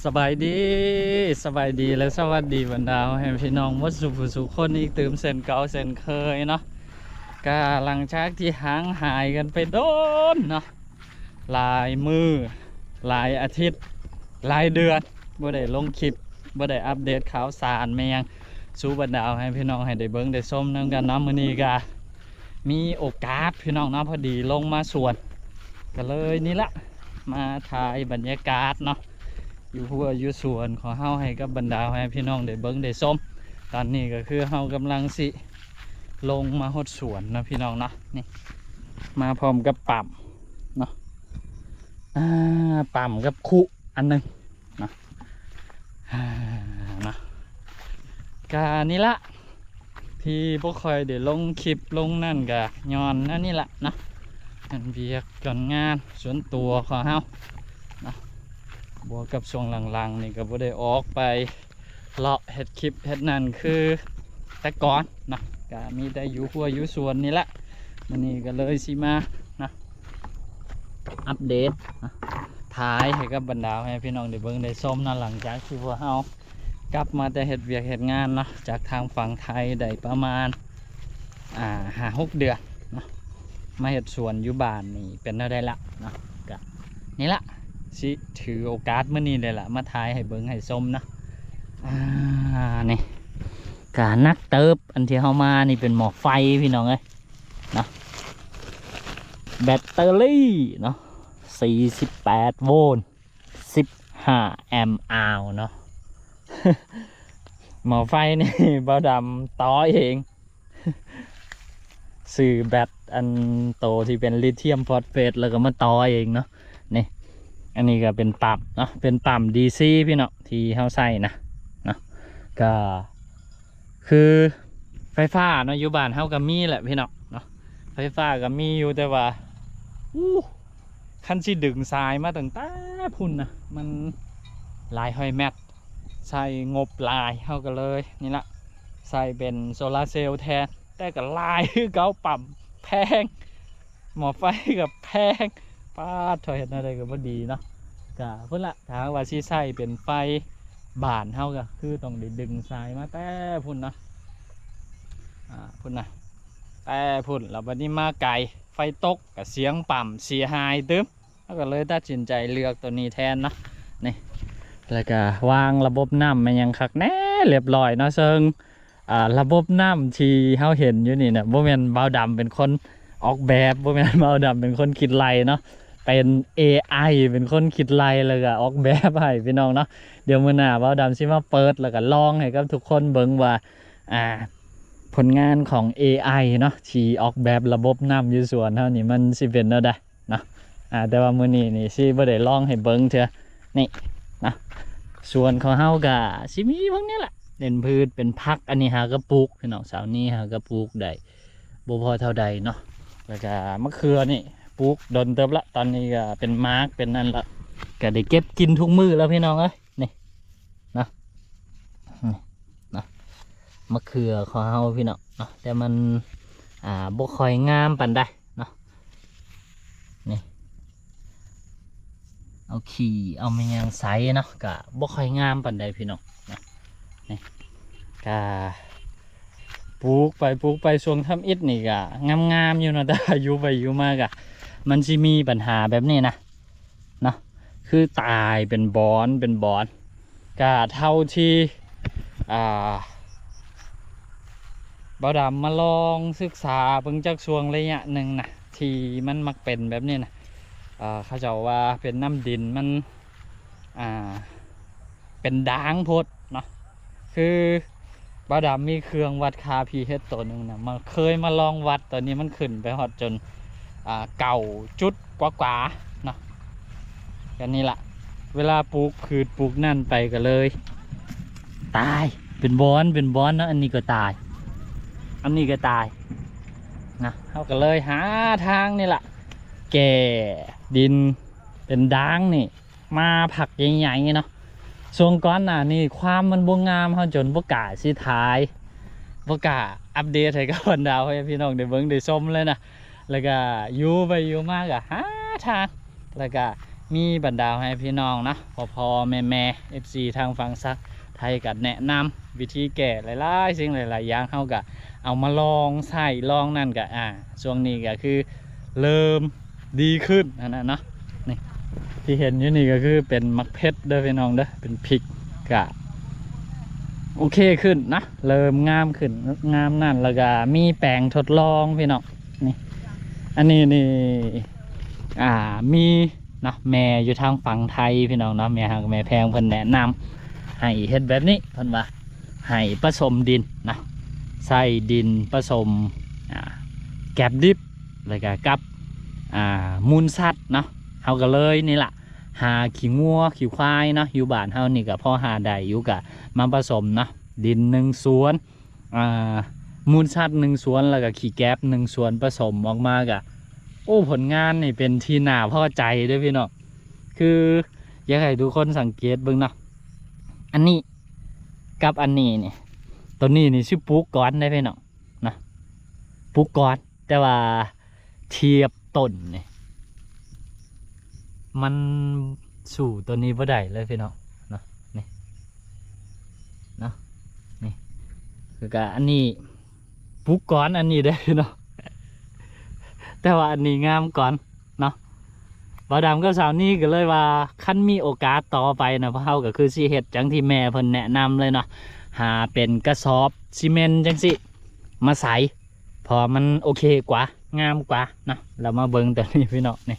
ສະບາຍດີ ສະບາຍດີ ແລະ ສະຫວັດດີບັນດາພໍ່ແມ່ພີ່ນ້ອງໝົດສູ່ຜູ້ສູ່ຄົນອີກຕື່ມເຊັ່ນເກົ່າເຊັ່ນເຄີຍເນາະ. ກະຫຼັງຈາກທີ່ຫ່າງຫາຍກັນໄປດົນເນາະ ຫຼາຍມື້ ຫຼາຍອາທິດ ຫຼາຍເດືອນ ບໍ່ໄດ້ລົງຄລິບ ບໍ່ໄດ້ອັບເດດຂ່າວສານແມ່ນຫຍັງສູ່ບັນດາພໍ່ແມ່ພີ່ນ້ອງໃຫ້ໄດ້ເບິ່ງໄດ້ຊົມນຳກັນເນາະ. ມື້ນີ້ກະມີໂອກາດພີ່ນ້ອງເນາະ ພໍດີລົງມາສວນ ກະເລີຍນີ້ລະ ມາຖ່າຍບັນຍາກາດເນາະ ຢູ່ຮົ້ວຢູ່ສວນຂອງເຮົາໃຫ້ກັບບັນດາພໍ່ແມ່ພີ່ນ້ອງໄດ້ເບິ່ງໄດ້ຊົມ. ຕອນນີ້ກໍຄືເຮົາກຳລັງຊິລົງມາຮອດສວນເນາະພີ່ນ້ອງເນາະ. ນີ້ ມາພ້ອມກັບປ້ຳເນາະ ປ້ຳກັບຄຸອັນໜຶ່ງເນາະ ກະນີ້ລະ ທີ່ບໍ່ຄ່ອຍໄດ້ລົງຄລິບລົງນັ້ນກະຍ້ອນອັນນີ້ລະເນາະ ມັນວຽກການງານສ່ວນຕົວຂອງເຮົາເນາະ ບວກກັບຊ່ວງຫຼັງໆນີ້ກໍບໍ່ໄດ້ອອກໄປເລາະເຮັດຄລິບເຮັດນັ້ນຄືແຕ່ກ່ອນເນາະ ກະມີແຕ່ຢູ່ຮົ້ວຢູ່ສວນນີ້ລະ. ມື້ນີ້ກໍເລີຍຊິມາເນາະ ອັບເດດເນາະ ຖ່າຍໃຫ້ກັບບັນດາແມ່ພີ່ນ້ອງໄດ້ເບິ່ງໄດ້ຊົມເນາະ ຫຼັງຈາກທີ່ພວກເຮົາ ກັບມາແຕ່ເຮັດວຽກເຮັດງານເນາະ ຈາກທາງຝັ່ງໄທໄດ້ປະມານ ອ່າ ຫ້າຫົກເດືອນເນາະ ມາເຮັດສວນຢູ່ບ້ານນີ້ເປັນແນວໃດລະເນາະ. ກະນີ້ລະ ຊິຖືໂອກາດມື້ນີ້ເລີຍລະ ມາຖ່າຍໃຫ້ເບິ່ງໃຫ້ຊົມເນາະ. ອ່າ ນີ້ກະໜັກເຕີບ ອັນທີ່ເຮົາມານີ້ເປັນໝໍ້ໄຟພີ່ນ້ອງເອີຍເນາະ ແບັດເຕີຣີເນາະ ສີ່ສິບແປດໂວນ ສິບຫ້າແອມອາວເນາະ. ໝໍ້ໄຟນີ້ບ່າວດຳຕໍ່ເອງ ຊື້ແບັດອັນໂຕທີ່ເປັນລິທຽມຟອສເຟດ ແລ້ວກໍມາຕໍ່ເອງເນາະ. ນີ້ ອັນນີ້ກໍເປັນປ້ຳເນາະ ເປັນປ້ຳດີຊີພີ່ນ້ອງ ທີ່ເຮົາໃຊ້ນະເນາະ ກໍ ຄືໄຟຟ້າເນາະ ຢູ່ບ້ານເຮົາກໍມີແຫຼະພີ່ນ້ອງເນາະ ໄຟຟ້າກໍມີຢູ່ ແຕ່ວ່າ ອູ້ ຄັນຊິດຶງສາຍມາຕັ້ງແຕ່ພຸ້ນນະ ມັນຫຼາຍຮ້ອຍແມັດ ໃຊ້ງົບຫຼາຍ ເຮົາກໍເລີຍນີ້ລະ ໃຊ້ເປັນໂຊລາເຊວແທນ ແຕ່ກໍຫຼາຍຄືເກົ່າ ປ້ຳແພງ ໝໍ້ໄຟກໍແພງ ປາດໂທ້ ເຮັດແນວໃດກໍບໍ່ດີເນາະ. ກະພຸ້ນລະ ຖ້າຫາກວ່າຊິໃຊ້ເປັນໄຟບ້ານເຮົາ ກໍຄືຕ້ອງໄດ້ດຶງສາຍມາແຕ່ພຸ້ນເນາະ ອ່າ ພຸ້ນນະ ແຕ່ພຸ້ນ ແລ້ວບັດນີ້ມາໄກ ໄຟຕົກກໍສຽງປ້ຳເສຍຫາຍຕື່ມ ເຮົາກໍເລີຍຕັດສິນໃຈເລືອກໂຕນີ້ແທນເນາະ. ນີ້ ແລ້ວກໍວາງລະບົບນ້ຳແມ່ນຫຍັງຄັກແນ່ ລຽບລ້ອຍເນາະ ເຊິ່ງ ອ່າ ລະບົບນ້ຳທີ່ເຮົາເຫັນຢູ່ນີ້ນະ ບໍ່ແມ່ນບ່າວດຳເປັນຄົນອອກແບບ ບໍ່ແມ່ນບ່າວດຳເປັນຄົນຄິດໄລ່ເນາະ ເປັນເອໄອເປັນຄົນຄິດໄລ່ ແລ້ວກໍອອກແບບໃຫ້ພີ່ນ້ອງເນາະ. ດຽວມື້ໜ້າບ່າວດຳຊິມາເປີດ ແລ້ວກໍລອງໃຫ້ກັບທຸກຄົນເບິ່ງວ່າ ອ່າ ຜົນງານຂອງເອໄອເນາະ ທີ່ອອກແບບລະບົບນ້ຳຢູ່ສວນເຮົານີ້ ມັນຊິເປັນແນວໃດ ເນາະ. ອ່າ ແຕ່ວ່າມື້ນີ້ນີ້ຊິບໍ່ໄດ້ລອງໃຫ້ເບິ່ງເທື່ອ ນີ້ເນາະ ສວນຂອງເຮົາກະຊິມີເບິ່ງນີ້ແຫຼະ ເປັນພືດເປັນຜັກ. ອັນນີ້ຫາກະປູກພີ່ນ້ອງ ເຊົ້ານີ້ຫາກະປູກໄດ້ບໍ່ພໍເທົ່າໃດເນາະ. ແລ້ວກະມະເຂືອນີ້ປູກດົນເຕີບລະ ຕອນນີ້ກະເປັນໝາກເປັນນັ້ນລະ ກະໄດ້ເກັບກິນທຸກມື້ແລ້ວພີ່ນ້ອງເອີຍ ນີ້ເນາະ ນີ້ເນາະ ມະເຂືອຂອງເຮົາພີ່ນ້ອງເນາະ ແຕ່ມັນ ອ່າ ບໍ່ຄ່ອຍງາມປານໃດ ເນາະ. ນີ້ ເອົາຂີ້ເອົາແມ່ນຫຍັງໃສ່ເນາະ ກະບໍ່ຄ່ອຍງາມປານໃດພີ່ນ້ອງເນາະ. ນີ້ກະປູກໄປ ປູກໄປ ຊ່ວງທຳອິດນີ້ກະງາມໆຢູ່ເນາະ ແຕ່ວ່າຢູ່ໄປຢູ່ມາກະມັນຊິມີບັນຫາແບບນີ້ນະ ເນາະ ຄືຕາຍເປັນບອນເປັນບອນ. ກະເທົ່າທີ່ ອ່າ ບ່າວດຳມາລອງສຶກສາເບິ່ງຈັກຊ່ວງໄລຍະໜຶ່ງນະ ທີ່ມັນມັກເປັນແບບນີ້ນະ ເຂົາເຈົ້າວ່າເປັນນ້ຳດິນມັນ ອ່າ ເປັນດ່າງໂພດເນາະ ຄື ບ່າວດຳມີເຄື່ອງວັດຄ່າ pH ໂຕໜຶ່ງນະ ມາ ເຄີຍມາລອງວັດ ຕອນນີ້ມັນຂຶ້ນໄປຮອດຈົນ ອ່າ ເກົ້າຈຸດກວ່າໆເນາະ. ກະນີ້ລະ ເວລາປູກພືດປູກນັ້ນໄປກະເລີຍຕາຍເປັນບອນເປັນບອນເນາະ. ອັນນີ້ກໍຕາຍ ອັນນີ້ກໍຕາຍນະ ເຮົາກະເລີຍຫາທາງນີ້ລະ ແກ່ດິນເປັນດ່າງນີ້ ມາພັກໃຫຍ່ໆເນາະ. ຊ່ວງກ່ອນໜ້ານີ້ຄວາມມັນບໍ່ງາມ ເຮົາຈົນບໍ່ກ້າຊິຖ່າຍ ບໍ່ກ້າອັບເດດໃຫ້ກັບບັນດາພໍ່ແມ່ພີ່ນ້ອງໄດ້ເບິ່ງໄດ້ຊົມເລີຍນະ. ແລ້ວກະຢູ່ໄປຢູ່ມາກະຫາທາງ ແລ້ວກະ ມີບັນດາໃຫ້ພີ່ນ້ອງເນາະ ພໍ່ໆແມ່ໆ ເອັຟຊີ ທາງຝັ່ງໄທກໍແນະນຳວິທີແກ້ຫຼາຍໆສິ່ງຫຼາຍໆຢ່າງ ເຮົາກໍເອົາມາລອງໃຊ້ ລອງນັ້ນກໍ ອ່າ ຊ່ວງນີ້ກໍຄືເລີ່ມດີຂຶ້ນຫັ້ນນະເນາະ. ນີ້ທີ່ເຫັນຢູ່ນີ້ກໍຄືເປັນໝາກເຜັດເດີພີ່ນ້ອງເດີ ເປັນພິກ ກະໂອເຄຂຶ້ນນະ ເລີ່ມງາມຂຶ້ນ ງາມນັ້ນ ແລ້ວກະມີແປງທົດລອງພີ່ນ້ອງ. ນີ້ ອັນນີ້ນີ້ ອ່າ ມີເນາະ ແມ່ຢູ່ທາງຝັ່ງໄທພີ່ນ້ອງເນາະ ແມ່ຮັກແມ່ແພງເພິ່ນແນະນຳໃຫ້ເຮັດແບບນີ້ ເພິ່ນວ່າໃຫ້ປະສົມດິນນະ ໃສ່ດິນປະສົມ ອ່າ ແກບດິບ ແລ້ວກະກັບ ອ່າ ມູນສັດເນາະ. ເຮົາກໍເລີຍນີ້ລະ ຫາຂີ້ງົວຂີ້ຄວາຍເນາະ ຢູ່ບ້ານເຮົານີ້ກໍພໍຫາໄດ້ຢູ່ ກໍມາປະສົມເນາະ ດິນໜຶ່ງສ່ວນ ອ່າ ມູນສັດໜຶ່ງສ່ວນ ແລ້ວກໍຂີ້ແກບໜຶ່ງສ່ວນ ປະສົມອອກມາກໍ ໂອ້ ຜົນງານນີ້ເປັນທີ່ໜ້າພໍໃຈເດີ້ພີ່ນ້ອງ. ຄືຢາກໃຫ້ທຸກຄົນສັງເກດເບິ່ງເນາະ ອັນນີ້ກັບອັນນີ້ນີ້ ຕົວນີ້ນີ້ຊິປູກກ່ອນເດ້ພີ່ນ້ອງ ນະ ປູກກ່ອນ ແຕ່ວ່າທຽບຕົ້ນນີ້ ມັນສູ້ຕົວນີ້ບໍ່ໄດ້ເລີຍພີ່ນ້ອງເນາະ. ນີ້ເນາະ ນີ້ ຄືກະອັນນີ້ປູກກ່ອນອັນນີ້ເດ້ພີ່ນ້ອງ ແຕ່ວ່າອັນນີ້ງາມກ່ອນເນາະ. ບ່າວດຳກັບສາວນີກໍເລີຍວ່າ ຄັນມີໂອກາດຕໍ່ໄປນະ ພວກເຮົາກໍຄືຊິເຮັດຈັ່ງທີ່ແມ່ເພິ່ນແນະນຳເລີຍເນາະ ຫາເປັນກະສອບຊີເມັນຈັ່ງຊີ້ມາໃສ່ ເພາະວ່າມັນໂອເຄກວ່າ ງາມກວ່າເນາະ. ແລ້ວມາເບິ່ງຕົວນີ້ພີ່ນ້ອງ ນີ້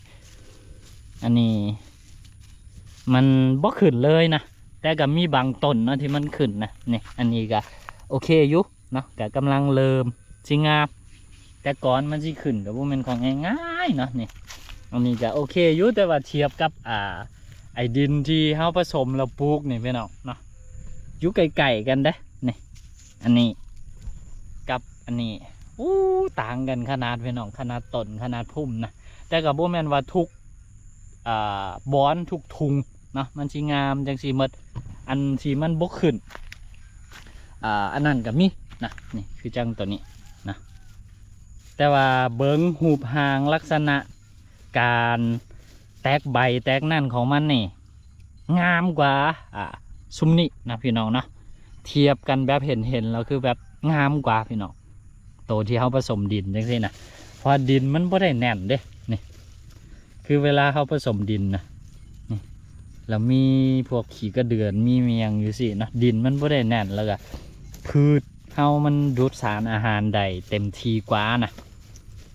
ອັນນີ້ມັນບໍ່ຂຶ້ນເລີຍນະ ແຕ່ກໍມີບາງຕົ້ນເນາະທີ່ມັນຂຶ້ນນະ. ນີ້ ອັນນີ້ກໍໂອເຄຢູ່ເນາະ ກໍກຳລັງເລີ່ມຊິງາມ ແຕ່ກ່ອນມັນຊິຂຶ້ນກໍບໍ່ແມ່ນຂອງງ່າຍໆເນາະ. ນີ້ ອັນນີ້ກໍໂອເຄຢູ່ ແຕ່ວ່າທຽບກັບ ອ່າ ໄອ້ດິນທີ່ເຮົາປະສົມແລ້ວປູກນີ້ພີ່ນ້ອງເນາະ ຢູ່ໃກ້ໆກັນເດ້. ນີ້ ອັນນີ້ກັບອັນນີ້ ໂອ້ ຕ່າງກັນຂະໜາດພີ່ນ້ອງ ຂະໜາດຕົ້ນຂະໜາດພຸ່ມນະ. ແຕ່ກໍບໍ່ແມ່ນວ່າທຸກ ອ່າ ບ່ອນທຸກທຸ່ງເນາະ ມັນຊິງາມຈັ່ງຊີ້ໝົດ. ອັນທີ່ມັນບໍ່ຂຶ້ນ ອ່າ ອັນນັ້ນກໍມີນະ. ນີ້ຄືຈັ່ງຕົວນີ້ນະ ແຕ່ວ່າເບິ່ງຮູບຮ່າງລັກສະນະ ການແຕກໃບແຕກນັ້ນຂອງມັນນີ້ ງາມກວ່າ ອ່າ ຊຸມນີ້ນະພີ່ນ້ອງເນາະ. ທຽບກັນແບບເຫັນໆແລ້ວຄືແບບງາມກວ່າພີ່ນ້ອງ ໂຕທີ່ເຮົາປະສົມດິນຈັ່ງຊີ້ນະ ເພາະວ່າດິນມັນບໍ່ໄດ້ແໜ້ນເດ້. ນີ້ ຄືເວລາເຮົາປະສົມດິນນະ ນີ້ ແລ້ວມີພວກຂີ້ກະເດືອນ ມີແມງຢູ່ຊີ້ນະ ດິນມັນບໍ່ໄດ້ແໜ້ນ ແລ້ວກະພືດເຮົາມັນດູດສານອາຫານໄດ້ເຕັມທີ່ກວ່ານະ.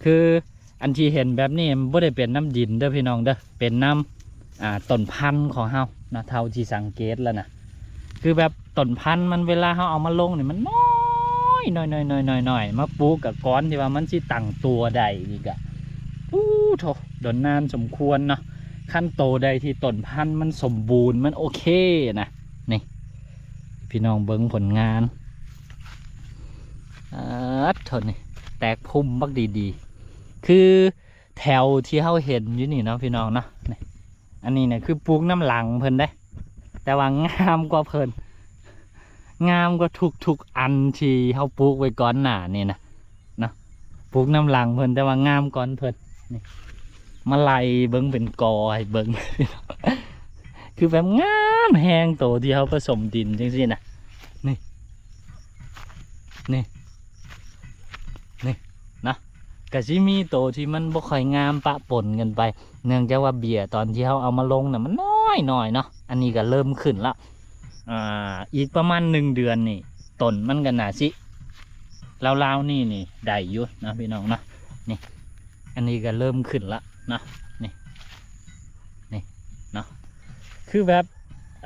ຄື ອັນທີ່ເຫັນແບບນີ້ມັນບໍ່ໄດ້ເປັນນຳດິນເດີພີ່ນ້ອງເດີ ເປັນນຳ ອ່າ ຕົ້ນພັນຂອງເຮົານະ ເທົ່າທີ່ສັງເກດແລ້ວນະ. ຄືແບບຕົ້ນພັນມັນ ເວລາເຮົາເອົາມາລົງນີ້ ມັນນ້ອຍໆໆໆໆ ມາປູກກະກ່ອນທີ່ວ່າມັນຊິຕັ້ງຕົວໄດ້ນີ້ກະ ໂອ້ໂທ້ ດົນນານສົມຄວນເນາະ. ຄັນໂຕໃດທີ່ຕົ້ນພັນມັນສົມບູນ ມັນໂອເຄນະ ນີ້ ພີ່ນ້ອງເບິ່ງຜົນງານ ອາດໂທ້ ນີ້ ແຕກພຸ່ມບັກດີໆ ຄື ແຖວທີ່ເຮົາເຫັນຢູ່ນີ້ເນາະ ພີ່ນ້ອງເນາະ ນີ້ ອັນນີ້ນະຄືປູກນຳຫຼັງເພິ່ນເດ້ ແຕ່ວ່າງາມກວ່າເພິ່ນ ງາມກວ່າທຸກໆອັນທີ່ເຮົາປູກໄວ້ກ່ອນໜ້ານີ້ນະເນາະ. ປູກນຳຫຼັງເພິ່ນ ແຕ່ວ່າງາມກ່ອນເພິ່ນ ນີ້ ມາໄລ່ເບິ່ງເປັນກໍໃຫ້ເບິ່ງ ຄືແບບງາມແຮງ ໂຕທີ່ເຮົາປະສົມດິນຈັ່ງຊີ້ນະ ນີ້ ນີ້ ນີ້ນະ ກະຊິມີໂຕທີ່ມັນບໍ່ຄ່ອຍງາມປະປົນກັນໄປ ເນື່ອງຈາກວ່າເບ້ຍຕອນທີ່ເຮົາເອົາມາລົງນະ ມັນນ້ອຍໆເນາະ. ອັນນີ້ກະເລີ່ມຂຶ້ນລະ ອ່າ ອີກປະມານໜຶ່ງເດືອນນີ້ ຕົ້ນມັນກະໜ້າຊິລາວໆນີ້ນີ້ໄດ້ຢູ່ເນາະພີ່ນ້ອງເນາະ. ນີ້ ອັນນີ້ກະເລີ່ມຂຶ້ນລະເນາະ ນີ້ ນີ້ເນາະ ຄືແບບ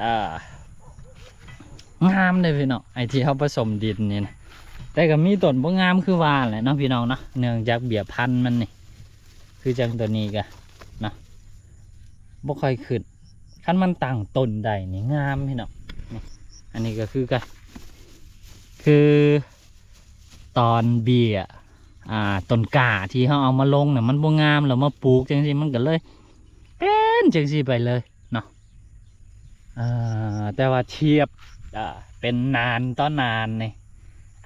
ອ່າ ງາມເດ້ພີ່ນ້ອງ ໄອ້ທີ່ເຮົາປະສົມດິນນີ້ນະ. ແຕ່ກໍມີຕົ້ນບໍ່ງາມຄືວ່າແຫຼະເນາະພີ່ນ້ອງເນາະ ເນື່ອງຈາກເບ້ຍພັນມັນນີ້ ຄືຈັ່ງຕົວນີ້ກະເນາະ ບໍ່ຄ່ອຍຂຶ້ນ. ຄັນມັນຕັ້ງຕົ້ນໄດ້ນີ້ງາມພີ່ນ້ອງ. ນີ້ ອັນນີ້ກໍຄືກັນ ຄືຕອນເບ້ຍ ອ່າ ຕົ້ນກ້າທີ່ເຮົາເອົາມາລົງນະ ມັນບໍ່ງາມ ແລ້ວມາປູກຈັ່ງຊີ້ ມັນກໍເລີຍເປັນຈັ່ງຊີ້ໄປເລີຍເນາະ. ເອີ ແຕ່ວ່າທຽບ ເອີ ເປັນນານຕໍ່ນານນີ້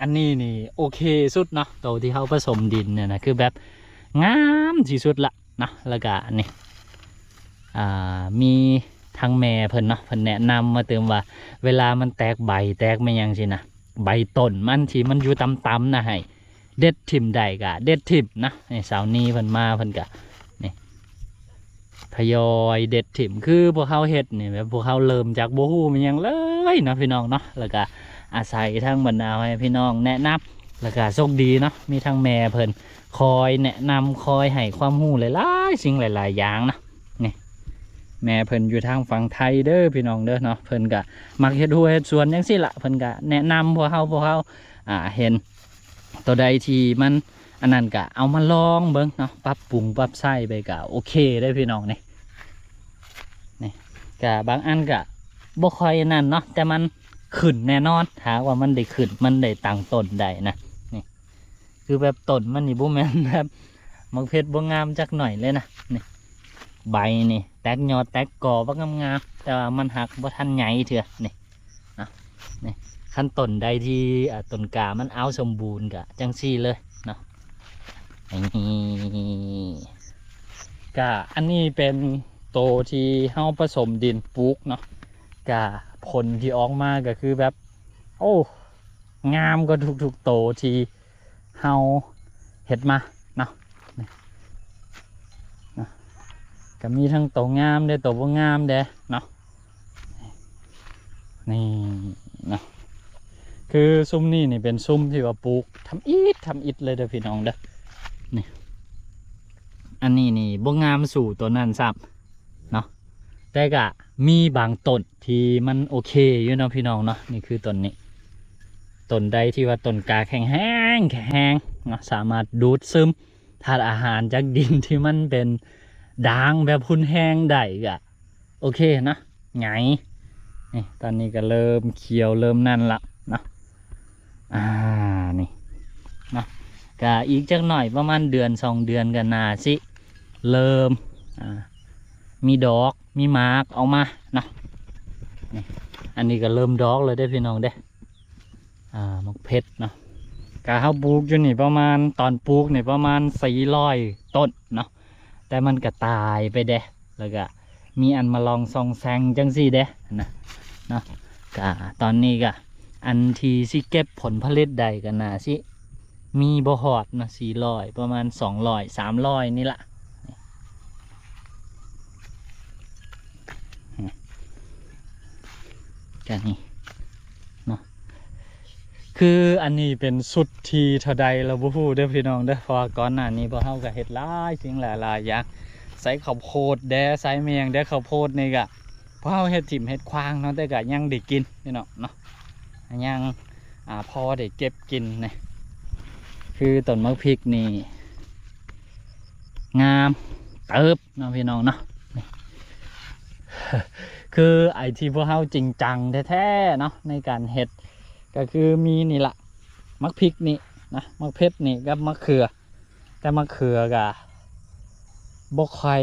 ອັນນີ້ນີ້ໂອເຄສຸດເນາະ ໂຕທີ່ເຮົາປະສົມດິນນີ້ນະ ຄືແບບງາມທີ່ສຸດລະເນາະ. ແລ້ວກະນີ້ ອ່າ ມີທາງແມ່ເພິ່ນເນາະ ເພິ່ນແນະນຳມາຕື່ມວ່າ ເວລາມັນແຕກໃບແຕກແມ່ນຫຍັງຊີ້ນະ ໃບຕົ້ນມັນທີ່ມັນຢູ່ຕ່ຳໆນະ ໃຫ້ເດັດຖິ້ມໄດ້ກະເດັດຖິ້ມນະ. ນີ້ ຊາວນີ້ເພິ່ນມາ ເພິ່ນກະນີ້ ທະຍອຍເດັດຖິ້ມ ຄືພວກເຮົາເຮັດນີ້ ແບບພວກເຮົາເລີ່ມຈາກບໍ່ຮູ້ແມ່ນຫຍັງເລີຍເນາະ ພີ່ນ້ອງເນາະ. ແລ້ວກະອາໄສທາງບັນດາພໍ່ແມ່ພີ່ນ້ອງແນະນຳ ແລ້ວກະໂຊກດີເນາະ ມີທາງແມ່ເພິ່ນຄອຍແນະນຳ ຄອຍໃຫ້ຄວາມຮູ້ຫຼາຍໆສິ່ງຫຼາຍໆຢ່າງເນາະ. ນີ້ ແມ່ເພິ່ນຢູ່ທາງຝັ່ງໄທເດີ ພີ່ນ້ອງເດີເນາະ. ເພິ່ນກະມັກເຮັດຮົ້ວເຮັດສວນຈັ່ງຊີ້ລະ ເພິ່ນກະແນະນຳພວກເຮົາ ພວກເຮົາ ອ່າ ເຫັນໂຕໃດທີ່ມັນອັນນັ້ນກະເອົາມາລອງເບິ່ງເນາະ ປັບປຸງປັບໃຊ້ໄປກະໂອເຄເດ້ພີ່ນ້ອງ. ນີ້ ນີ້ກະບາງອັນກະບໍ່ຄ່ອຍອັນນັ້ນເນາະ ແຕ່ມັນຂຶ້ນແນ່ນອນ ຖ້າວ່າມັນໄດ້ຂຶ້ນ ມັນໄດ້ຕັ້ງຕົ້ນໄດ້ນະ. ນີ້ ຄືແບບຕົ້ນມັນນີ້ບໍ່ແມ່ນແບບໝາກເພັດບໍ່ງາມຈັກໜ້ອຍເລີຍນະ. ນີ້ ໃບນີ້ແຕກຍອດແຕກກໍບັກງາມໆ ແຕ່ວ່າມັນຫາກບໍ່ທັນໃຫຍ່ເທື່ອ. ນີ້ເນາະ ນີ້ ຄັນຕົ້ນໃດທີ່ ອ່າ ຕົ້ນກ້າມັນອາວສົມບູນກະຈັ່ງຊີ້ເລີຍເນາະ. ນີ້ ກະອັນນີ້ເປັນໂຕທີ່ເຮົາປະສົມດິນປູກເນາະ ກະຜົນທີ່ອອກມາກະຄືແບບ ໂອ້ ງາມກວ່າທຸກໆໂຕທີ່ເຮົາເຮັດມາເນາະ. ນີ້ເນາະ ກະມີທັງໂຕງາມເດ້ ໂຕບໍ່ງາມເດ້ເນາະ. ນີ້ເນາະ ຄືຊຸມນີ້ນີ້ເປັນຊຸມທີ່ວ່າປູກທຳອິດທຳອິດເລີຍເດີພີ່ນ້ອງເດີ. ນີ້ ອັນນີ້ນີ້ບໍ່ງາມສູ່ໂຕນັ້ນຊ້ຳເນາະ ແຕ່ກະມີບາງຕົ້ນ ທີ່ມັນໂອເຄຢູ່ເນາະ ພີ່ນ້ອງເນາະ. ນີ້ຄືຕົ້ນນີ້ ຕົ້ນໃດທີ່ວ່າຕົ້ນກ້າແຂງແຮງ ແຂງແຮງເນາະ ສາມາດດູດຊຶມທາດອາຫານຈາກດິນທີ່ມັນເປັນດ່າງແບບຮຸນແຮງໄດ້ກະໂອເຄເນາະ ໃຫຍ່. ນີ້ ຕອນນີ້ກະເລີ່ມຂຽວເລີ່ມນັ້ນລະເນາະ. ອ່າ ນີ້ເນາະ ກະອີກຈັກໜ້ອຍ ປະມານເດືອນສອງເດືອນກະໜ້າຊິເລີ່ມ ອ່າ ມີດອກ ມີໝາກອອກມາເນາະ. ນີ້ ອັນນີ້ກະເລີ່ມດອກແລ້ວເດ້ພີ່ນ້ອງເດ້. ອ່າ ໝາກເພັດເນາະ ກະເຮົາປູກຢູ່ນີ້ປະມານ ຕອນປູກນີ້ປະມານສີ່ຮ້ອຍຕົ້ນເນາະ ແຕ່ມັນກະຕາຍໄປເດ້ ແລ້ວກະມີອັນມາລອງສ່ອງແສງຈັ່ງຊີ້ເດ້ນະ ເນາະ. ກະຕອນນີ້ກະອັນທີ່ຊິເກັບຜົນຜະລິດໄດ້ກະໜ້າຊິມີບໍ່ຮອດເນາະ ສີ່ຮ້ອຍ ປະມານສອງຮ້ອຍ ສາມຮ້ອຍນີ້ລະ. ກະນີ້ເນາະ ຄືອັນນີ້ເປັນຊຸດທີເທົ່າໃດລະບໍ່ຮູ້ເດີພີ່ນ້ອງເດີ ເພາະວ່າກ່ອນໜ້ານີ້ພວກເຮົາກະເຮັດຫຼາຍສິ່ງຫຼາຍໆຢ່າງ ໃສ່ເຂົ້າໂພດແດ່ ໃສ່ແມ່ງແດ່. ເຂົ້າໂພດນີ້ກະພວກເຮົາເຮັດຖິ້ມເຮັດຂວ້າງເນາະ ແຕ່ກະຍັງໄດ້ກິນພີ່ນ້ອງເນາະ ຍັງ ອ່າ ພໍໄດ້ເກັບກິນນະ. ຄືຕົ້ນໝາກພິກນີ້ງາມເຕີບເນາະ ພີ່ນ້ອງເນາະ. ຄືໄອ້ທີ່ພວກເຮົາຈິງຈັງແທ້ໆເນາະ ໃນການເຮັດ ກະຄືມີນີ້ລະ ໝາກພິກນີ້ນະ ໝາກເຜັດນີ້ກັບໝາກເຂືອ ແຕ່ໝາກເຂືອກະບໍ່ຄ່ອຍ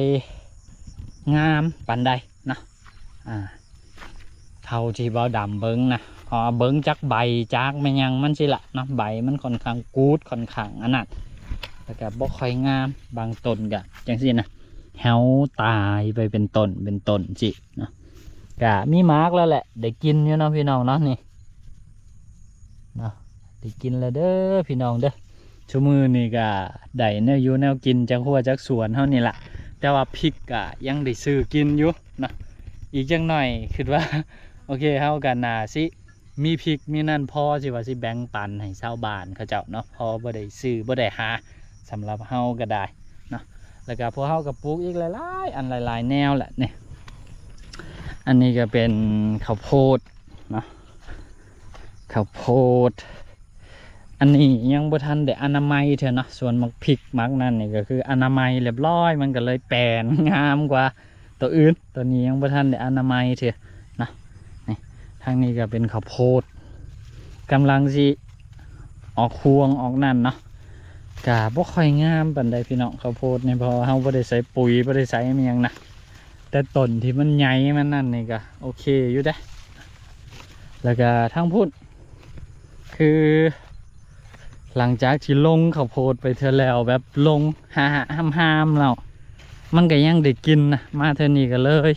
ງາມປານໃດເນາະ. ອ່າ ເທົ່າທີ່ບ່າວດຳເບິ່ງນະ ເພາະວ່າເບິ່ງຈາກໃບຈາກແມ່ນຫຍັງມັນຊີ້ລະເນາະ ໃບມັນຂ້ອນຂ້າງກູດ ຂ້ອນຂ້າງອັນນັ້ນ ແລ້ວກະບໍ່ຄ່ອຍງາມ. ບາງຕົ້ນກະຈັ່ງຊີ້ນະ ແຫ້ວຕາຍໄປເປັນຕົ້ນເປັນຕົ້ນຊີ້ເນາະ. ກະມີໝາກແລ້ວແຫຼະ ໄດ້ກິນຢູ່ເນາະ ພີ່ນ້ອງເນາະ. ນີ້ເນາະ ໄດ້ກິນແລ້ວເດີພີ່ນ້ອງເດີ. ຊຸມື້ນີ້ກະໄດ້ແນວຢູ່ແນວກິນຈາກຮົ້ວຈາກສວນເຮົານີ້ລະ ແຕ່ວ່າພິກກະຍັງໄດ້ຊື້ກິນຢູ່ເນາະ. ອີກຈັກໜ້ອຍຄິດວ່າ ໂອເຄ ເຮົາກະໜ້າຊິມີພິກມີນັ້ນພໍ ຊິວ່າຊິແບ່ງປັນໃຫ້ຊາວບ້ານເຂົາເຈົ້າເນາະ ພໍບໍ່ໄດ້ຊື້ບໍ່ໄດ້ຫາ ສຳລັບເຮົາກະໄດ້ເນາະ. ແລ້ວກະພວກເຮົາກະປູກອີກຫຼາຍໆອັນ ຫຼາຍໆແນວແຫຼະນີ້. ອັນນີ້ກະເປັນເຂົ້າໂພດເນາະ ເຂົ້າໂພດ. ອັນນີ້ຍັງບໍ່ທັນໄດ້ອະນາໄມເທື່ອເນາະ ສ່ວນໝາກພິກໝາກນັ້ນນີ້ກະຄືອະນາໄມລຽບຮ້ອຍ ມັນກະເລີຍແປນງາມກວ່າໂຕອື່ນ. ໂຕນີ້ຍັງບໍ່ທັນໄດ້ອະນາໄມເທື່ອເນາະ. ນີ້ ທາງນີ້ກະເປັນເຂົ້າໂພດ ກຳລັງຊິອອກຮວງອອກນັ້ນເນາະ. ກະບໍ່ຄ່ອຍງາມປານໃດພີ່ນ້ອງ ເຂົ້າໂພດນີ້ ເພາະວ່າເຮົາບໍ່ໄດ້ໃສ່ປຸ໋ຍ ບໍ່ໄດ້ໃສ່ອີ່ຫຍັງນະ ແຕ່ຕົ້ນທີ່ມັນໃຫຍ່ມັນນັ້ນນີ້ກະໂອເຄຢູ່ເດ້. ແລ້ວກະທາງພຸ້ນ ຄືຫຼັງຈາກທີ່ລົງເຂົ້າໂພດໄປເທື່ອແລ້ວ ແບບລົງຫາຫາມໆແລ້ວ ມັນກໍຍັງໄດ້ກິນນະ ມາເທື່ອນີ້ກໍເລີຍ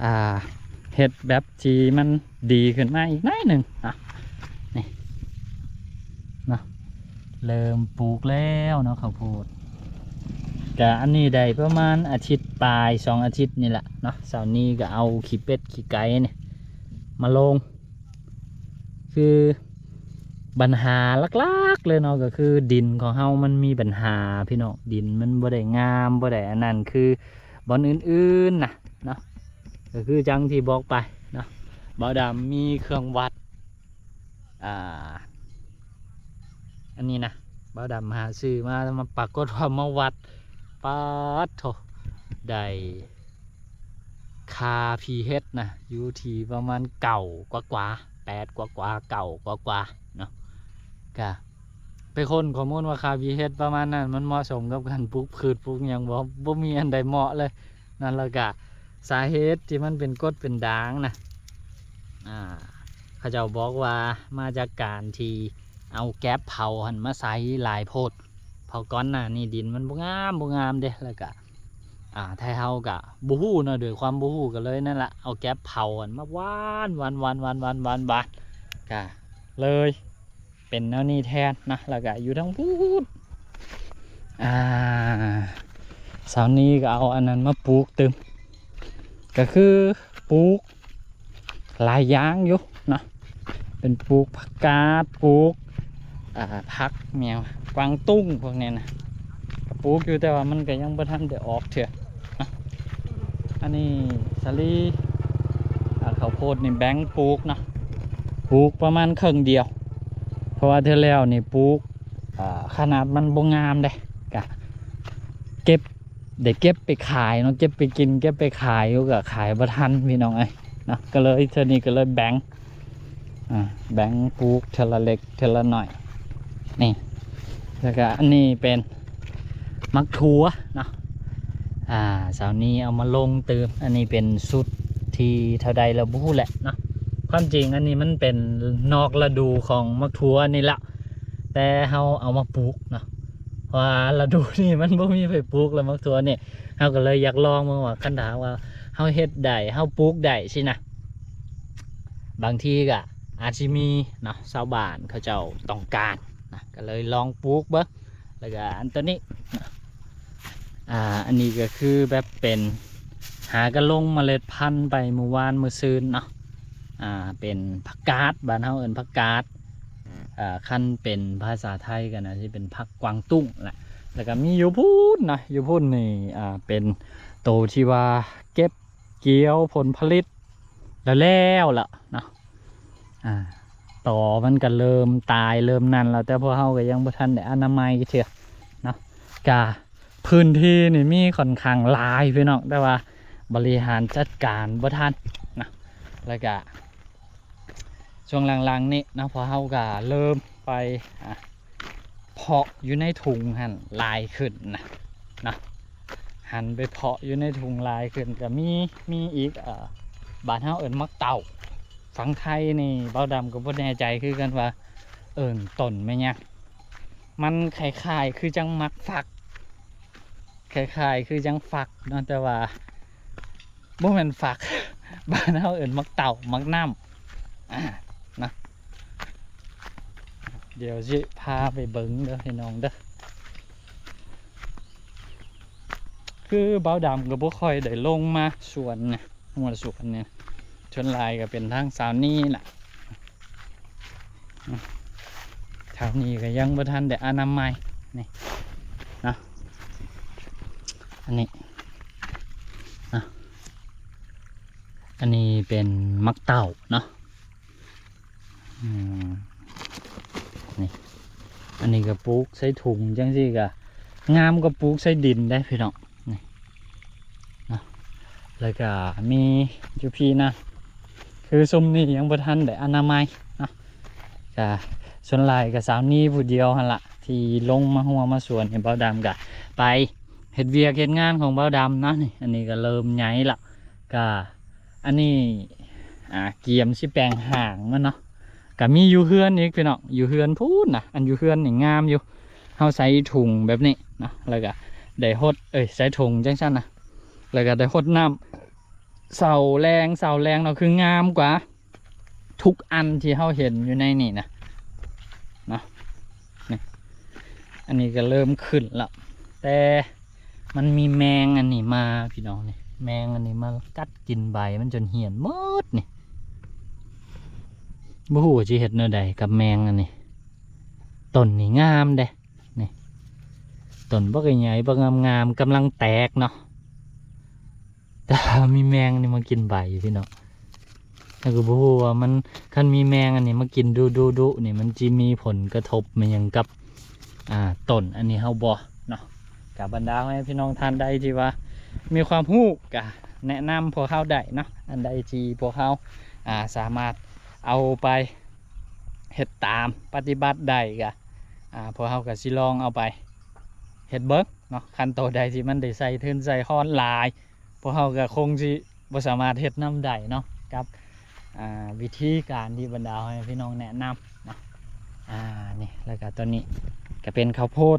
ອ່າ ເຮັດແບບທີ່ມັນດີຂຶ້ນມາອີກໜ້ອຍໜຶ່ງເນາະ ນີ້ເນາະ ເລີ່ມປູກແລ້ວເນາະ ເຂົ້າໂພດ ກະອັນນີ້ໄດ້ປະມານອາທິດປາຍ ສອງອາທິດນີ້ແຫຼະເນາະ ເຊົ້ານີ້ກໍເອົາຂີ້ເປັດຂີ້ໄກ່ນີ້ມາລົງ ຄືບັນຫາຫຼັກໆເລີຍເນາະ ກໍຄືດິນຂອງເຮົາມັນມີບັນຫາພີ່ນ້ອງ ດິນມັນບໍ່ໄດ້ງາມ ບໍ່ໄດ້ອັນນັ້ນ ຄືບ່ອນອື່ນໆນະເນາະ ກໍຄືຈັ່ງທີ່ບອກໄປເນາະ ບ່າວດຳມີເຄື່ອງວັດ ອ່າ ອັນນີ້ນະ ບ່າວດຳຫາຊື້ມາ ມາປາກົດວ່າມາວັດ ປາດໂທ້ ໄດ້ຄ່າ pH ນະ ຢູ່ທີ່ປະມານເກົ້າກວ່າໆ ແປດກວ່າໆ ເກົ້າກວ່າໆເນາະ ກະໄປຄົ້ນຂໍ້ມູນວ່າຄ່າ pH ປະມານນັ້ນ ມັນເໝາະສົມກັບການປູກພືດ ປູກຫຍັງບໍ່ ບໍ່ມີອັນໃດເໝາະເລີຍ ນັ້ນ ແລ້ວກະສາເຫດທີ່ມັນເປັນກົດເປັນດ່າງນະ ອ່າ ເຂົາເຈົ້າບອກວ່າມາຈາກການທີ່ເອົາແກັບເຜົາຫັ້ນມາໃສ່ຫຼາຍໂພດ ເພາະກ່ອນໜ້ານີ້ດິນມັນບໍ່ງາມ ບໍ່ງາມເດ້ ແລ້ວກະ ອ່າ ໄທເຮົາກະບໍ່ຮູ້ເນາະ ດ້ວຍຄວາມບໍ່ຮູ້ກໍເລີຍນັ້ນລະ ເອົາແກັບເຜົາຫັ້ນມາຫວ່ານ ຫວ່ານ ກະເລີຍ ເປັນແນວນີ້ແທນນະ ແລ້ວກະຢູ່ທາງພຸ້ນ ອ່າ ເຊົ້ານີ້ກໍເອົາອັນນັ້ນມາປູກຕື່ມ ກໍຄືປູກຫຼາຍຢ່າງຢູ່ເນາະ ເປັນປູກຜັກກາດ ປູກ ອ່າ ຜັກແມ່ນຫຍັງ ກວາງຕຸ້ງພວກນີ້ນະ ກໍປູກຢູ່ ແຕ່ວ່າມັນກໍຍັງບໍ່ທັນໄດ້ອອກເທື່ອເນາະ ອັນນີ້ສາລີ ອ່າ ເຂົ້າໂພດນີ້ແບ່ງປູກເນາະ ປູກປະມານເຄິ່ງດຽວ ເພາະວ່າເທື່ອແລ້ວນີ້ປູກ ອ່າ ຂະໜາດມັນບໍ່ງາມເດ້ ກະເກັບ ໄດ້ເກັບໄປຂາຍເນາະ ເກັບໄປກິນ ເກັບໄປຂາຍຢູ່ ກະຂາຍບໍ່ທັນພີ່ນ້ອງເອີຍເນາະ ກໍເລີຍເທື່ອນີ້ກໍເລີຍແບ່ງ ອ່າ ແບ່ງປູກເທື່ອລະເລັກເທື່ອລະໜ້ອຍ ນີ້ ແລ້ວກະອັນນີ້ເປັນໝາກຖົ່ວເນາະ ອ່າ ເຊົ້ານີ້ເອົາມາລົງຕື່ມ ອັນນີ້ເປັນຊຸດທີ່ເທົ່າໃດແລ້ວບໍ່ຮູ້ແຫຼະເນາະ ຄວາມຈິງອັນນີ້ມັນເປັນນອກລະດູຂອງໝາກຖົ່ວນີ້ລະ ແຕ່ເຮົາເອົາມາປູກເນາະ ເພາະວ່າລະດູນີ້ມັນບໍ່ມີໃຜປູກແລ້ວ ໝາກຖົ່ວນີ້ ເຮົາກໍເລີຍຢາກລອງເບິ່ງວ່າ ຄັນຖ້າວ່າເຮົາເຮັດໄດ້ ເຮົາປູກໄດ້ຊີ້ນະ ບາງທີກໍອາດຊິມີເນາະ ຊາວບ້ານເຂົາເຈົ້າຕ້ອງການນະ ກໍເລີຍລອງປູກເບິ່ງ ແລ້ວກໍອັນໂຕນີ້ນະ ອ່າ ອັນນີ້ກໍຄືແບບເປັນ ຫາກໍລົງເມລັດພັນໄປມື້ວານມື້ຊືນເນາະ ອ່າ ເປັນຜັກກາດ ບ້ານເຮົາເອີ້ນຜັກກາດ ອ່າ ຄັນເປັນພາສາໄທກໍໜ້າຊິເປັນຜັກກວາງຕຸ້ງແຫຼະ ແລ້ວກໍມີຢູ່ພຸ້ນນະ ຢູ່ພຸ້ນນີ້ ອ່າ ເປັນໂຕທີ່ວ່າເກັບກ່ຽວຜົນຜະລິດແລ້ວ ແລ້ວລະເນາະ ອ່າ ຕໍມັນກໍເລີ່ມຕາຍເລີ່ມນັ້ນແລ້ວ ແຕ່ພວກເຮົາກໍຍັງບໍ່ທັນໄດ້ອະນາໄມເທື່ອເນາະ ກະພື້ນທີ່ນີ້ມີຂ້ອນຂ້າງຫຼາຍພີ່ນ້ອງ ແຕ່ວ່າບໍລິຫານຈັດການບໍ່ທັນນະ ແລ້ວກະ ຊ່ວງຫຼັງໆນີ້ເນາະ ພວກເຮົາກໍເລີ່ມໄປ ອ່າ ເພາະຢູ່ໃນຖົງຫັ້ນຫຼາຍຂຶ້ນນະ ເນາະ ຫັນໄປເພາະຢູ່ໃນຖົງຫຼາຍຂຶ້ນ ກໍມີ ມີອີກ ເອີ ບ້ານເຮົາເອີ້ນໝາກເຕົ້າ ຝັ່ງໄທນີ້ ບ່າວດຳກໍບໍ່ແນ່ໃຈຄືກັນວ່າເອີ້ນຕົ້ນແມ່ນຫຍັງ ມັນຄ້າຍໆຄືຈັ່ງໝາກຝັກ ຄ້າຍໆຄືຈັ່ງຝັກເນາະ ແຕ່ວ່າບໍ່ແມ່ນຝັກ ບ້ານເຮົາເອີ້ນໝາກເຕົ້າ ໝາກນ້ຳ ອ່າ ນະ ດຽວຊິພາໄປເບິ່ງເດີພີ່ນ້ອງເດີ ຄືບ່າວດຳກໍບໍ່ຄ່ອຍໄດ້ລົງມາສວນນະ ຫົວສວນນີ້ ສ່ວນຫຼາຍກໍເປັນທາງສາວນີລະ ທາງນີ້ກໍຍັງບໍ່ທັນໄດ້ອະນາໄມ ນີ້ເນາະ ອັນນີ້ເນາະ ອັນນີ້ເປັນໝາກເຕົ້າເນາະ ອືມ ນີ້ ອັນນີ້ກໍປູກໃສ່ຖົງຈັ່ງຊີ້ກໍງາມກວ່າປູກໃສ່ດິນເດ້ພີ່ນ້ອງ ນີ້ເນາະ ແລ້ວກໍມີຢູ່ພີ້ນະ ຄືຊຸມນີ້ຍັງບໍ່ທັນໄດ້ອະນາໄມເນາະ ກະສ່ວນຫຼາຍກະສາວນີຜູ້ດຽວຫັ້ນລະ ທີ່ລົງມາຮົ້ວມາສວນໃຫ້ບ່າວດຳ ກະໄປເຮັດວຽກເຮັດງານຂອງບ່າວດຳເນາະ ນີ້ ອັນນີ້ກະເລີ່ມໃຫຍ່ລະ ກະ ອັນນີ້ ອ່າ ກຽມຊິແປງຫາງມັນເນາະ ກະມີຢູ່ເຮືອນອີກພີ່ນ້ອງ ຢູ່ເຮືອນພຸ້ນນະ ອັນຢູ່ເຮືອນນີ້ງາມຢູ່ ເຮົາໃສ່ຖົງແບບນີ້ເນາະ ແລ້ວກະໄດ້ຫົດ ເອີຍ ໃສ່ຖົງຈັ່ງຊັ້ນນະ ແລ້ວກໍໄດ້ຫົດນ້ຳເຊົ້າແລງ ເຊົ້າແລງເນາະ ຄືງາມກວ່າທຸກອັນທີ່ເຮົາເຫັນຢູ່ໃນນີ້ນະ ເນາະ. ນີ້ ອັນນີ້ກໍເລີ່ມຂຶ້ນແລ້ວ ແຕ່ມັນມີແມງອັນນີ້ມາ ພີ່ນ້ອງ ນີ້ ແມງອັນນີ້ມາກັດກິນໃບມັນຈົນຫ້ຽນໝົດນີ້. ບໍ່ຮູ້ວ່າຊິເຮັດແນວໃດກັບແມງອັນນີ້. ຕົ້ນນີ້ງາມເດ້ ນີ້ ຕົ້ນບັກໃຫຍ່ ບັກງາມໆ ກຳລັງແຕກເນາະ ແຕ່ວ່າມີແມງນີ້ມາກິນໃບ ພີ່ນ້ອງ. ແລ້ວກໍບໍ່ຮູ້ວ່າມັນ ຄັນມີແມງອັນນີ້ມາກິນດຸໆໆນີ້ ມັນຊິມີຜົນກະທົບມາຫຍັງກັບ ອ່າ ຕົ້ນອັນນີ້ເຮົາບໍ່ເນາະ. ກະບັນດາພໍ່ແມ່ພີ່ນ້ອງທ່ານໃດທີ່ວ່າມີຄວາມຮູ້ ກະແນະນຳພວກເຮົາໄດ້ເນາະ. ອັນໃດທີ່ພວກເຮົາ ອ່າ ສາມາດເອົາໄປເຮັດຕາມ ປະຕິບັດໄດ້ ກະ ອ່າ ພວກເຮົາກໍຊິລອງເອົາໄປເຮັດເບິ່ງເນາະ. ຄັນໂຕໃດທີ່ມັນໄດ້ໃຊ້ທຶນໃຊ້ຮອນຫຼາຍ ພວກເຮົາກໍຄົງຊິບໍ່ສາມາດເຮັດນຳໄດ້ເນາະ ກັບ ອ່າ ວິທີການທີ່ບັນດາພໍ່ແມ່ພີ່ນ້ອງແນະນຳເນາະ. ອ່າ ນີ້ ແລ້ວກໍຕອນນີ້ກໍເປັນເຂົ້າໂພດ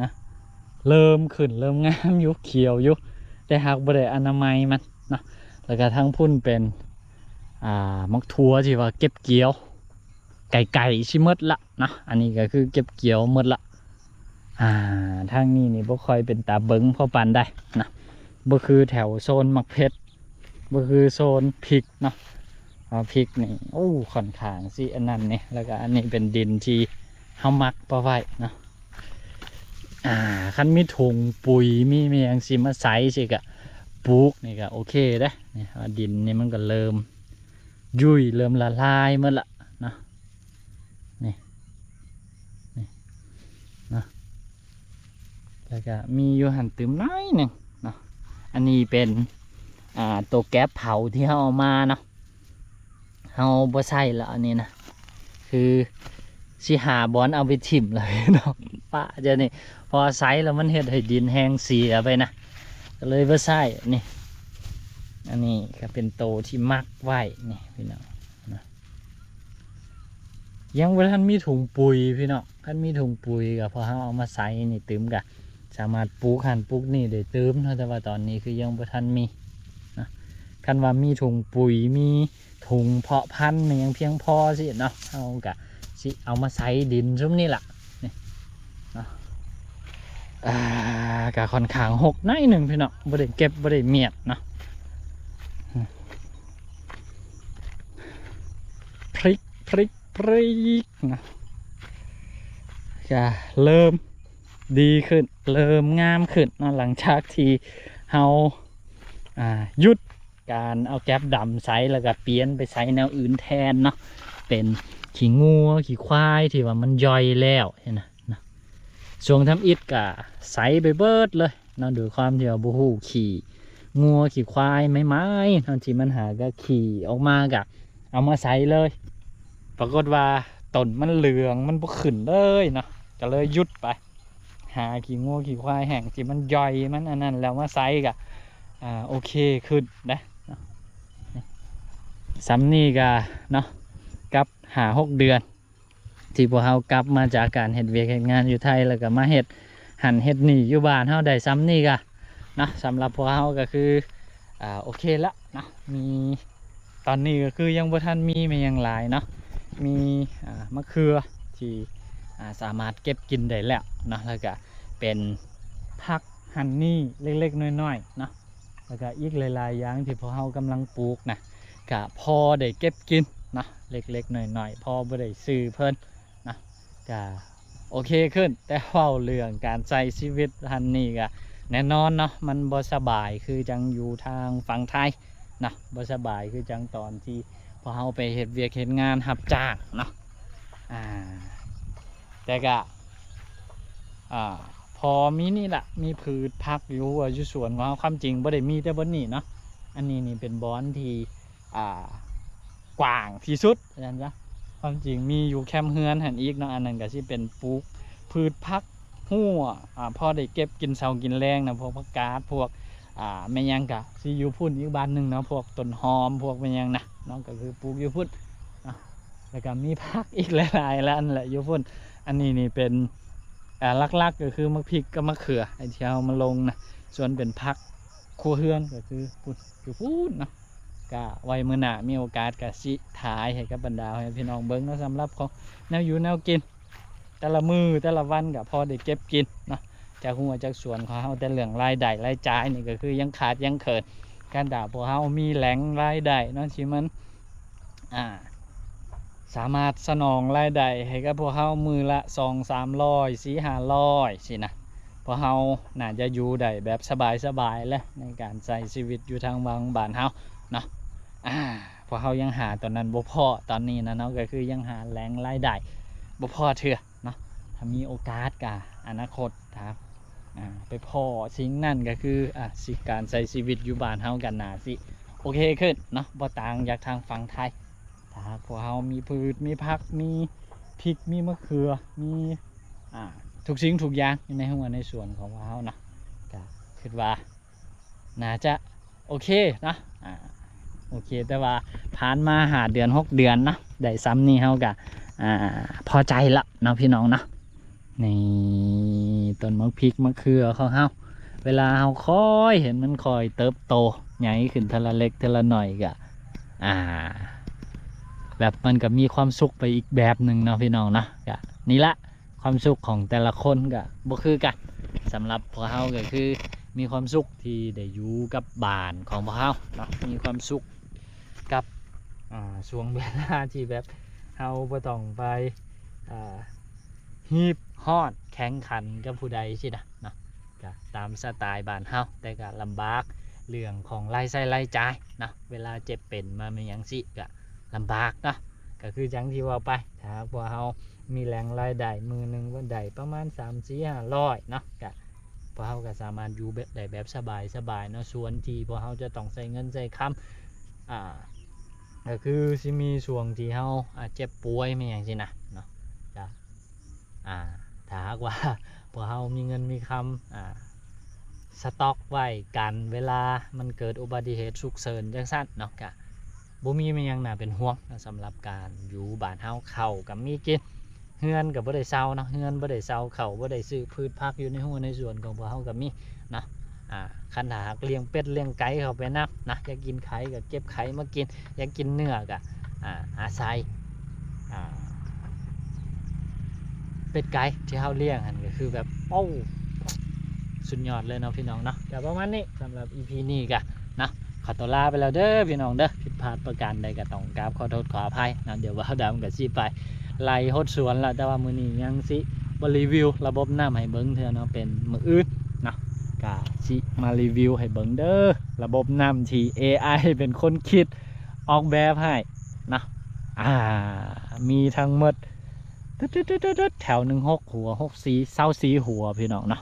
ນະ ເລີ່ມຂຶ້ນ ເລີ່ມງາມຢູ່ ຂຽວຢູ່ ແຕ່ຫາກບໍ່ໄດ້ອະນາໄມມັນເນາະ. ແລ້ວກໍທາງພຸ້ນເປັນ ອ່າ ໝາກຖົ່ວທີ່ວ່າເກັບກ່ຽວ ໃກ້ໆຊິໝົດລະເນາະ. ອັນນີ້ກໍຄືເກັບກ່ຽວໝົດລະ. ອ່າ ທາງນີ້ນີ້ບໍ່ຄ່ອຍເປັນຕາເບິ່ງພໍປານໃດນະ ບໍ່ຄືແຖວໂຊນໝາກເຜັດ ບໍ່ຄືໂຊນພິກເນາະ. ເພາະພິກນີ້ ໂອ້ ຂ້ອນຂ້າງຊິອັນນັ້ນນີ້ ແລ້ວກໍອັນນີ້ເປັນດິນທີ່ເຮົາໝັກປະໄວ້ເນາະ. ອ່າ ຄັນມີຖົງປຸຍ ມີແມ່ຫຍັງຊິມາໃສ່ຊິກະປູກນີ້ກະໂອເຄເດ້. ນີ້ວ່າດິນນີ້ມັນກໍເລີ່ມຫຍຸ້ຍ ເລີ່ມລະລາຍໝົດລະເນາະ. ນີ້ ນີ້ເນາະ ແລ້ວກະມີຢູ່ຫັ້ນຕື່ມໜ້ອຍໜຶ່ງເນາະ. ອັນນີ້ເປັນ ອ່າ ໂຕແກັບເຜົາທີ່ເຮົາເອົາມາເນາະ ເຮົາບໍ່ໃຊ້ແລ້ວອັນນີ້ນະ ຄືຊິຫາບ່ອນເອົາໄປຖິ້ມແລ້ວເນາະ ປະຈະນີ້ ເພາະວ່າໃຊ້ແລ້ວມັນເຮັດໃຫ້ດິນແຫ້ງເສຍໄປນະ ກໍເລີຍບໍ່ໃຊ້. ນີ້ ອັນນີ້ກໍເປັນໂຕທີ່ໝັກໄວ້ນີ້ພີ່ນ້ອງນະ. ຍັງບໍ່ທັນມີຖົງປຸຍພີ່ນ້ອງ ຄັນມີຖົງປຸຍກໍພໍເຮົາເອົາມາໃສ່ນີ້ຕື່ມ ກໍສາມາດປູກຫັ້ນປູກນີ້ໄດ້ຕື່ມເນາະ. ແຕ່ວ່າຕອນນີ້ຄືຍັງບໍ່ທັນມີນະ. ຄັນວ່າມີຖົງປຸຍ ມີຖົງເພາະພັນ ມີຫຍັງພຽງພໍຊິເນາະ ເຮົາກໍຊິເອົາມາໃສ່ດິນຊຸມນີ້ລະ ນີ້ເນາະ. ອ່າ ກໍຂ້ອນຂ້າງຮົກໜ້ອຍໜຶ່ງພີ່ນ້ອງ ບໍ່ໄດ້ເກັບ ບໍ່ໄດ້ມຽນເນາະ. ພຣິກ ພຣິກ ພຣິກນະ ກະເລີ່ມດີຂຶ້ນ ເລີ່ມງາມຂຶ້ນເນາະ ຫຼັງຈາກທີ່ເຮົາ ອ່າ ຢຸດການເອົາແກັບດຳໃສ່ ແລ້ວກະປ່ຽນໄປໃສ່ແນວອື່ນແທນເນາະ ເປັນຂີ້ງົວຂີ້ຄວາຍທີ່ວ່າມັນຍ່ອຍແລ້ວຫັ້ນນະ. ນະ ຊ່ວງທຳອິດກະໃສ່ໄປເບິດເລີຍເນາະ ໂດຍຄວາມທີ່ວ່າບໍ່ຮູ້ຂີ້ງົວຂີ້ຄວາຍໃໝ່ໆເນາະ ທີ່ມັນຫາກະຂີ້ອອກມາກະເອົາມາໃສ່ເລີຍ. ປາກົດວ່າຕົ້ນມັນເຫຼືອງ ມັນບໍ່ຂຶ້ນເລີຍເນາະ ກະເລີຍຢຸດໄປ ຫາຂີ້ງົວຂີ້ຄວາຍແຫ້ງທີ່ມັນຍ່ອຍ ມັນອັນນັ້ນແລ້ວມາໃສ່ກະ ອ່າ ໂອເຄຂຶ້ນເດ້ເນາະ. ສ່ຳນີ້ກະເນາະ ກັບຫ້າຫົກເດືອນ ທີ່ພວກເຮົາກັບມາຈາກການເຮັດວຽກເຮັດງານຢູ່ໄທ ແລ້ວກໍມາເຮັດຫັ້ນເຮັດນີ້ຢູ່ບ້ານເຮົາໄດ້ສ່ຳນີ້ກະເນາະ ສຳລັບພວກເຮົາກໍຄື ອ່າ ໂອເຄລະເນາະ. ມີ ຕອນນີ້ກໍຄືຍັງບໍ່ທັນມີແມ່ນຫຍັງຫຼາຍເນາະ ມີ ອ່າ ມະເຂືອທີ່ ອ່າ ສາມາດເກັບກິນໄດ້ແລ້ວເນາະ ແລ້ວກະເປັນຜັກຫັ້ນນີ້ເລັກໆນ້ອຍໆເນາະ. ແລ້ວກະອີກຫຼາຍໆຢ່າງທີ່ພວກເຮົາກຳລັງປູກນະ ກະພໍໄດ້ເກັບກິນເນາະ ເລັກໆນ້ອຍໆ ພໍບໍ່ໄດ້ຊື້ເພິ່ນນະ ກະໂອເຄຂຶ້ນ. ແຕ່ເວົ້າເລື່ອງການໃຊ້ຊີວິດຫັ້ນນີ້ກະແນ່ນອນເນາະ ມັນບໍ່ສະບາຍຄືຈັ່ງຢູ່ທາງຝັ່ງໄທເນາະ ບໍ່ສະບາຍຄືຈັ່ງຕອນທີ່ພວກເຮົາໄປເຮັດວຽກເຮັດງານຮັບຈ້າງເນາະ. ອ່າ ແຕ່ກະ ອ່າ ພໍມີນີ້ລະ ມີພືດຜັກຢູ່ຮົ້ວຢູ່ສວນຂອງເຮົາ ຄວາມຈິງບໍ່ໄດ້ມີແຕ່ບ່ອນນີ້ເນາະ ອັນນີ້ນີ້ເປັນບ່ອນທີ່ ອ່າ ກວ້າງທີ່ສຸດວ່າຊັ້ນຊະ. ຄວາມຈິງມີຢູ່ແຄມເຮືອນຫັ້ນອີກເນາະ ອັນນັ້ນກະຊິເປັນປູກພືດຜັກຮົ້ວ ອ່າ ພໍໄດ້ເກັບກິນເຊົ້າກິນແລງນະ ພວກຜັກກາດ ພວກ ອ່າ ແມ່ນຫຍັງກະຊິຢູ່ພຸ້ນອີກບ້ານໜຶ່ງເນາະ ພວກຕົ້ນຫອມ ພວກແມ່ນຫຍັງນະເນາະ ກະຄືປູກຢູ່ພຸ້ນເນາະ. ແລ້ວກະມີຜັກອີກຫຼາຍໆ ແລະ ອັນແຫຼະຢູ່ພຸ້ນ. ອັນນີ້ນີ້ເປັນ ອ່າ ຫຼັກໆກໍຄືໝາກພິກກັບມະເຂືອ ໄອ້ທີ່ເຮົາມາລົງນະ ສ່ວນເປັນຜັກ ຄົວເຮືອນກໍຄືພຸ້ນ ຢູ່ພຸ້ນເນາະ. ກະໄວ້ມື້ໜ້າມີໂອກາດກະຊິຖ່າຍໃຫ້ກັບບັນດາພໍ່ແມ່ພີ່ນ້ອງເບິ່ງເນາະ ສຳລັບຂອງແນວຢູ່ແນວກິນ ແຕ່ລະມື້ແຕ່ລະວັນກະພໍໄດ້ເກັບກິນເນາະ ຈາກຮົ້ວຈາກສວນຂອງເຮົາ. ແຕ່ເລື່ອງລາຍໄດ້ລາຍຈ່າຍນີ້ກໍຄືຍັງຂາດຍັງເຂີນ. ຄັນຖ້າພວກເຮົາມີແຫຼ່ງລາຍໄດ້ເນາະ ທີ່ມັນ ອ່າ ສາມາດສະໜອງລາຍໄດ້ໃຫ້ກັບພວກເຮົາມື້ລະສອງສາມຮ້ອຍ ສີ່ຫ້າຮ້ອຍຊີ້ນະ ພວກເຮົາໜ້າຈະຢູ່ໄດ້ແບບສະບາຍໆແຫຼະ ໃນການໃຊ້ຊີວິດຢູ່ທາງຝັ່ງບ້ານເຮົາເນາະ. ອ່າ ພວກເຮົາຍັງຫາຕົວນັ້ນບໍ່ພໍຕອນນີ້ນະເນາະ ກໍຄືຍັງຫາແຫຼ່ງລາຍໄດ້ບໍ່ພໍເທື່ອເນາະ. ຖ້າມີໂອກາດກະອະນາຄົດ ຖ້າ ອ່າ ໄປພໍ້ສິ່ງນັ້ນ ກໍຄື ອ່າ ຊິ ການໃຊ້ຊີວິດຢູ່ບ້ານເຮົາກໍໜ້າຊິໂອເຄຂຶ້ນເນາະ ບໍ່ຕ່າງຈາກທາງຝັ່ງໄທ. ຖ້າຫາກພວກເຮົາມີພືດ ມີຜັກ ມີພິກ ມີມະເຂືອ ມີ ອ່າ ທຸກສິ່ງທຸກຢ່າງຢູ່ໃນຮົ້ວໃນສວນຂອງພວກເຮົາເນາະ ກໍຄິດວ່າໜ້າຈະໂອເຄເນາະ. ອ່າ ໂອເຄ ແຕ່ວ່າຜ່ານມາຫ້າເດືອນ ຫົກເດືອນເນາະ ໄດ້ສ່ຳນີ້ເຮົາກໍ ອ່າ ພໍໃຈລະເນາະ ພີ່ນ້ອງເນາະ. ນີ້ ຕົ້ນໝາກພິກໝາກເຂືອຂອງເຮົາ ເວລາເຮົາຄອຍເຫັນມັນຄ່ອຍເຕີບໂຕໃຫຍ່ຂຶ້ນເທື່ອລະເລັກເທື່ອລະໜ້ອຍ ກະ ອ່າ ແບບມັນກະມີຄວາມສຸກໄປອີກແບບໜຶ່ງເນາະ ພີ່ນ້ອງເນາະ. ກະນີ້ລະ ຄວາມສຸກຂອງແຕ່ລະຄົນກະບໍ່ຄືກັນ. ສຳລັບພວກເຮົາກໍຄືມີຄວາມສຸກທີ່ໄດ້ຢູ່ກັບບ້ານຂອງພວກເຮົາເນາະ ມີຄວາມສຸກກັບ ອ່າ ຊ່ວງເວລາທີ່ແບບເຮົາບໍ່ຕ້ອງໄປ ອ່າ ຮີບຮ້ອນແຂ່ງຂັນກັບຜູ້ໃດຊີ້ນະເນາະ. ກະຕາມສະໄຕບ້ານເຮົາ ແຕ່ກະລຳບາກເລື່ອງຂອງລາຍໃຊ້ລາຍຈ່າຍເນາະ ເວລາເຈັບເປັນມາແມ່ນຫຍັງຊີ້ກະລຳບາກເນາະ. ກະຄືຈັ່ງທີ່ເວົ້າໄປ ຖ້າຫາກພວກເຮົາມີແຫຼ່ງລາຍໄດ້ ມື້ໜຶ່ງໄດ້ປະມານສາມ ສີ່ ຫ້າຮ້ອຍເນາະ ກະພວກເຮົາກະສາມາດຢູ່ແບບ ໄດ້ແບບສະບາຍໆເນາະ. ສ່ວນທີ່ພວກເຮົາຈະຕ້ອງໃຊ້ເງິນໃຊ້ຄຳ ອ່າ ກໍຄືຊິມີຊ່ວງທີ່ເຮົາ ອ່າ ເຈັບປ່ວຍແມ່ນຫຍັງຊີ້ນະເນາະ ກະ ອ່າ ຖ້າຫາກວ່າພວກເຮົາມີເງິນມີຄຳ ອ່າ ສະຕັອກໄວ້ກັນເວລາມັນເກີດອຸບັດຕິເຫດສຸກເສີນຈັ່ງຊັ້ນເນາະ ກະບໍ່ມີແມ່ນຫຍັງໜ້າເປັນຫ່ວງເນາະ. ສຳລັບການຢູ່ບ້ານເຮົາ ເຂົ້າກໍມີກິນ ເຮືອນກໍບໍ່ໄດ້ເຊົ່າເນາະ ເຮືອນບໍ່ໄດ້ເຊົ່າ ເຂົ້າບໍ່ໄດ້ຊື້ ພືດຜັກຢູ່ໃນຮົ້ວໃນສວນຂອງພວກເຮົາກໍມີເນາະ. ອ່າ ຄັນຖ້າຫາກລ້ຽງເປັດລ້ຽງໄກ່ເຂົ້າໄປນຳນະ ຢາກກິນໄຂ່ກໍເກັບໄຂ່ມາກິນ ຢາກກິນເນື້ອກໍ ອ່າ ອາໄສ ອ່າ ເປັດໄກ່ທີ່ເຮົາລ້ຽງຫັ້ນ ກໍຄືແບບ ໂອ້ ສຸດຍອດເລີຍເນາະ ພີ່ນ້ອງເນາະ. ກໍປະມານນີ້ ສຳລັບອີພີນີ້ກໍເນາະ ຂໍຕົວລາໄປແລ້ວເດີພີ່ນ້ອງເດີ. ຜິດພາດປະການໃດກໍຕ້ອງກາບຂໍໂທດຂໍອະໄພເນາະ. ດຽວບ່າວດຳກໍຊິໄປໄລ່ຫົດສວນລະ ແຕ່ວ່າມື້ນີ້ຍັງຊິບໍ່ຣີວິວລະບົບນ້ຳໃຫ້ເບິ່ງເທື່ອເນາະ ເປັນມື້ອື່ນເນາະ ກະຊິມາຣີວິວໃຫ້ເບິ່ງເດີ ລະບົບນ້ຳທີ່ເອໄອເປັນຄົນຄິດອອກແບບໃຫ້ເນາະ. ອ່າ ມີທັງໝົດ ແຖວໜຶ່ງ ຫົກຫົວ ຫົກສີ່ ຊາວສີ່ຫົວ ພີ່ນ້ອງເນາະ.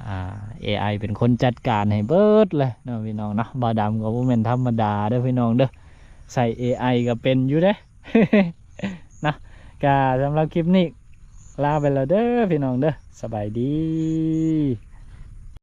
ອ່າ ເອໄອເປັນຄົນຈັດການໃຫ້ເບິດເລີຍເນາະ ພີ່ນ້ອງເນາະ. ບ່າວດຳກໍບໍ່ແມ່ນທຳມະດາເດີພີ່ນ້ອງເດີ ໃຊ້ເອໄອກໍເປັນຢູ່ເດ້ ເນາະ. ກະສຳລັບຄລິບນີ້ລາໄປແລ້ວເດີພີ່ນ້ອງເດີ ສະບາຍດີ.